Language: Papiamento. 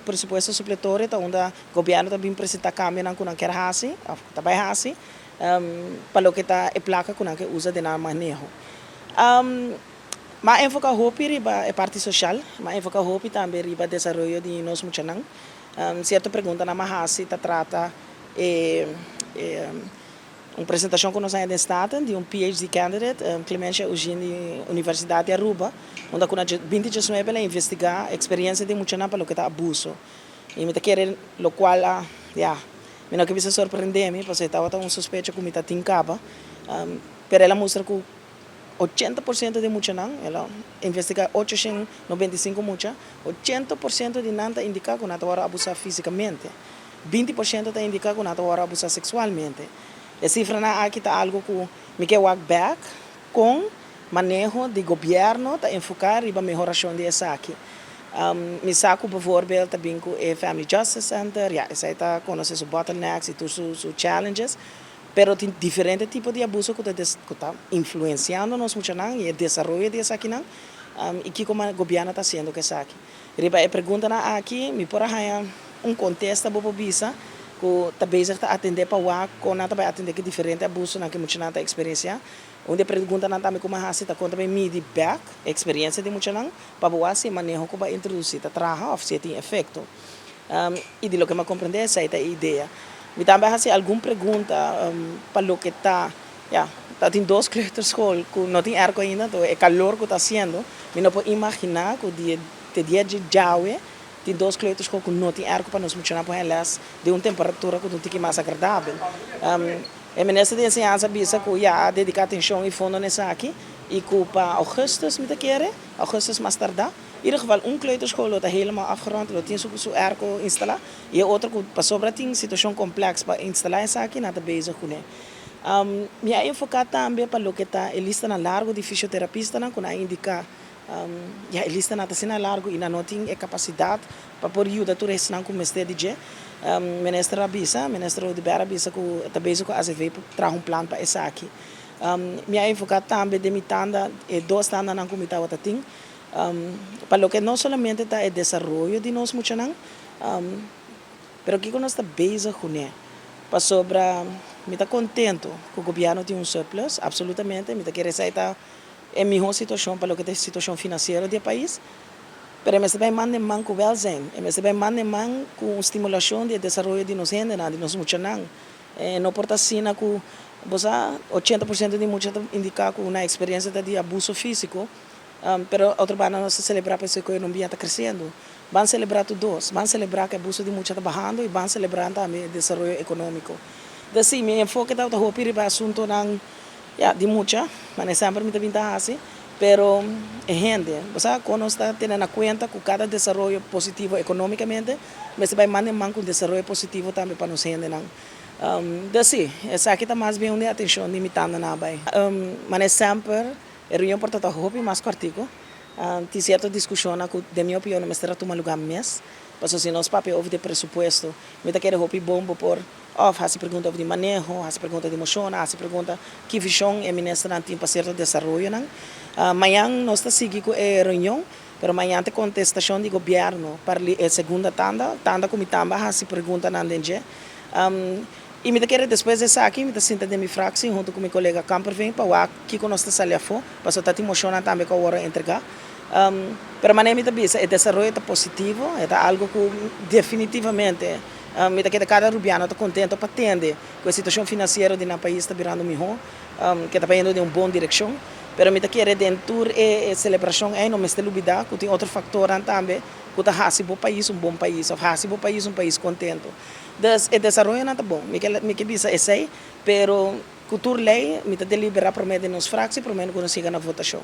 Presupuesto supletorio ta unda gobierno ta bin presenta cambionan cu nan kier haci of ta bay haci pa loke ta e placa cu nan ke usa den nan maneho. M'a enfoca hopi riba e parti social, m'a enfoca hopi tambe riba desaroyo di nos muchanan. Cierto preguntanan m'a haci ta trata e un presentacion cu nos haña den Staten di un PhD candidate, Clemencia Eugene di Universidad di Aruba, unda cu na 2019 el a investiga experiencia di muchanan pa loke ta abuso. Y mi ta kere locual a, ya, mi no ke bisa sorprende mi, pasobra e tabata un sospecho cu mi ta tin caba, pero el a mustra cu 80% di muchanan, el a investiga 895 mucha, 80% di nan ta indica cu nan ta worde abusa fisicamente. 20% ta indica cu nan ta worde abusa sexualmente. E cifranan aki ta algo cu mi ke wak back con maneho di gobierno ta enfoca riba mehoracion di esaki. Mi sa cu bijvoorbeeld ta bin cu e Family Justice Center, ja, esey ta conoce su bottlenecks y tur su challenges, pero tin diferente tipo di abuso cu ta influenciando nos muchanan y e desaroyo di esakinan y kico gobierno ta haciendo cu esaki. Riba e preguntanan aki, mi por a haya un contesta, bo por bisa, cu ta bezig ta atende pa wak con nan ta bay atende cu diferente abusonan cu muchanan ta experiencia. Un di e preguntanan tambe cu m'a haci ta con ta bay midi back experiencia di muchanan pa bo wak si e maneho cu bay introduci ta traha of si tin efecto. Y di loke m'a comprende, esey ta e idea. Mi tambe a haci algun pregunta pa loke ta, ja, ta tin dos kleuterschool cu no tin airco ainda, anto e calor cu ta haciendo, mi no por imagina cu di te dia di djawe tin dos kleuterschool cu no tin airco pa nos muchanan por les di un temperatura cu ta un tiki mas agradabel. E minister di Enseñansa a bisa cu ya a dedica atencion y fondo na esaki y cu pa augustus, mi ta kere, augustus mas tarda, in ieder geval un kleuterschool lo ta helemaal afgerond, lo tin su airco instala y e otro cu pasobra tin situacion complex pa instala esaki, nan ta bezig cune. Mi a enfoca tambe pa loke ta e listanan largo di fisioterapistanan cu nan a indica, ja, e listanan ta asina largo y nan no tin e capacidad pa por yuda tur esnan cu mester di dje. Minister a bisa, Minister Oduber a bisa cu ta bezig cu AZV pa traha un plan pa esaki. Mi a enfoca tambe den mi tanda, e dos tandanan cu mi tabata tin, pa loke no solamente ta e desaroyo di nos muchanan, pero kico nos ta bezig cune. Pasobra mi ta contento cu gobierno tin un surplus, absolutamente, mi ta kere esey ta e miho situacion pa loke ta e situacion financiero di e pais, pero e mester bay man den man cu welzijn, e mester bay man den man cu un stimulacion di e desaroyo di nos hendenan, di nos muchanan. E no por ta asina cu bo sa 80% di mucha ta indica cu nan experiencia ta di abuso fisico, pero otro banda nos ta celebra pasobra cu economia ta creciendo. Ban celebra tur dos, ban celebra cu abuso di mucha ta bahando y ban celebra tambe e desaroyo economico. Dus si, mi enfoke ta hopi riba asuntonan, ja, di mucha, manera semper mi ta bin ta haci, pero e hende, bo sa con nos ta tene na cuenta cu cada desaroyo positivo economicamente mester bay man den man cu un desaroyo positivo tambe pa nos hendenan. Dus si, esaki ta mas bien un di atencion di mi tandanan a bay. Manera semper, e reunion por ta hopi mas cortico. Tin cierto discusionnan cu, den mi opinion, no mester a tuma lugar mes, pasobra si nos papia over di presupuesto, mi ta kere hopi bon bo por of haci pregunta over di maneho, haci pregunta di mocion, haci pregunta ki vision e ministernan tin pa cierto desaroyonan. Mañan nos ta sigui cu e reunion, pero mañan ta contestacion di gobierno pa e segunda tanda, tanda cu mi tambe a haci preguntanan den dje. Y mi ta kere despues di esaki mi ta sinta den mi fractie hunto cu mi colega Kamperveen pa wak kico nos ta sali afo, pasobra ta tin mocionnan tambe cu a worde entrega. Pero manera mi ta bisa, e desaroyo ta positivo, e ta algo cu definitivamente mi ta kere cada Rubiano ta contento pa tende cu e situacion financiero di nan pais ta birando miho, cu ta bayendo den un bon direccion. Pero mi ta kere den tur e celebracion ey no mester lubida cu tin otro factornan tambe cu ta haci bo pais un bon pais of haci bo pais un pais contento. Dus e desaroyonan ta bon, mi ke bisa esey, pero cu tur ley mi ta delibera prome den nos fractie, prome cu nos yega na votacion.